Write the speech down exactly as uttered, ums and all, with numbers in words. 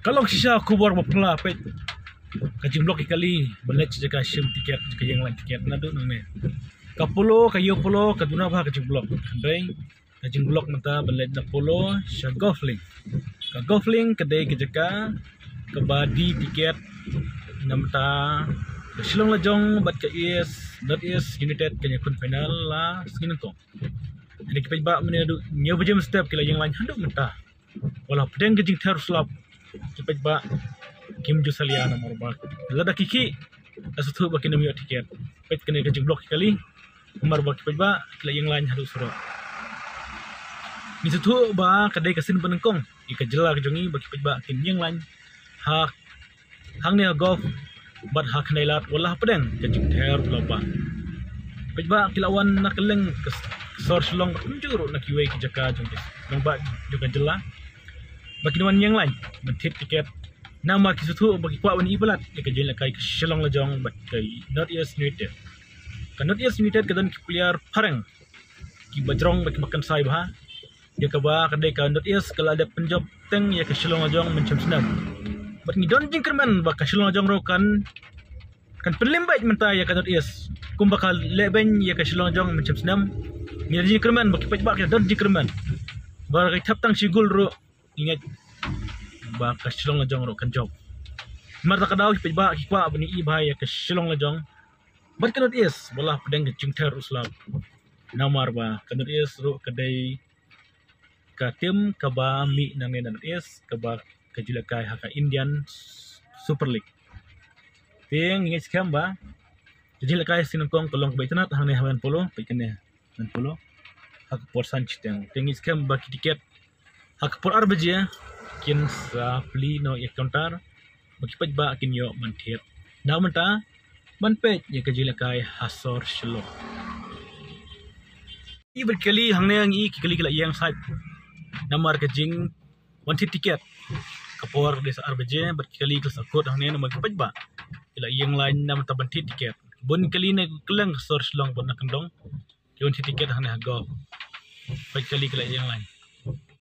Ka long shisha khubor ba phylla, peit. Ka jingblok ki kali ban leit sha jaka shim tiket, jaka ïeng lain tiket naduh nangne. Ka Polo, ka Yo Polo ka duna bha ka jingblok. Hynrei ka jingblok mynta ban leit na Polo sha Golf Link. Ka Golf Link ka dei ka jaka kaba die tiket namar ka Shillong Lajong bad ka East, North East United kan ïakhun final la sngi nyngkong. Hynrei ki paidbah mynne naduh hynñiew baje mynstep ki la ïeng lain haduh mynta. Wat la pdeng ka jingther slap, ki paidbah kim ju salia namar ba lada ki khih, la sngewthuh ba kin ym ïoh tiket. Peit kane ka jingblok ki kali namar ba ki paidbah ki la ïeng lain haduh surok. Ngi sngewthuh ba ka dei ka sien ba nyngkong ïa ka jylla ka jong ngi ba ki paidbah kin ïeng lain ha hangne ha Golf bad ha khyndai lad wat la pdeng ka jingther slap. Paidbah ki la wan na kylleng ka sor Shillong bad kumjuh ruh na kiwei ki jaka jong ka, jong ba, jong ka jylla ba kin wan ïeng lain ban thied tiket. Namar ki sngewthuh ba ki kwah ban ïohi palat ïa ka jingïalehkai ka Shillong Lajong bad ka North East United. Ka North East United ka don ki player phareng kiba jrong bad kiba kynsai bha. Ïa kaba ka dei ka North East ka la dep pynjop teng ïa ka Shillong Lajong mynshem snem. Bad ngi don jingkyrmen ba ka Shillong Lajong ruh kan, kan pynlem beit mynta ïa ka North East kumba ka leh beiñ ïa ka Shillong Lajong mynshem snem. Ngi don jingkyrmen ba ki paidbah ki don jingkyrmen ba ka thep tang shi gol ruh ngi ngeit ba ka Shillong Lajong ruh kan jop. Namar ta ka daw ki paidbah ki kwah ban ïohi bha ïa ka Shillong Lajong bad ka North East wat la pdeng ka jingther slap. Namar ba ka North East ruh ka dei ka tim kaba mih nangne na North East kaba ka ju lehkai ha ka Indian Super League. Te ngi ngeit skhem ba ka jingïalehkai sngi nyngkong ka long kaba itynnad hangne ha Madan Polo, peit kane Madan Polo ha ka por san shiteng. Te ngi ngeit skhem ba ki tiket ha ka por ar baje kin sa plie noh ïa ka counter ba ki paidbah kin ïoh ban thied. Namar mynta ban peit ïa ka jingïalehkai ha sor Shillong. Ïa bad ki kali hangne ngi i ki kali ki la ïeng sait namar ka jingwan thied tiket. Ka por dei sa ar baje bad ki kali ki la sah kut hangne namar ki paidbah ki la ïeng lain namar ta ban thied tiket. Bun kali na kylleng ka sor Shillong bad na kyndong ki wan thied tiket hangne ha Golf. Peit kali ki la ïeng lain.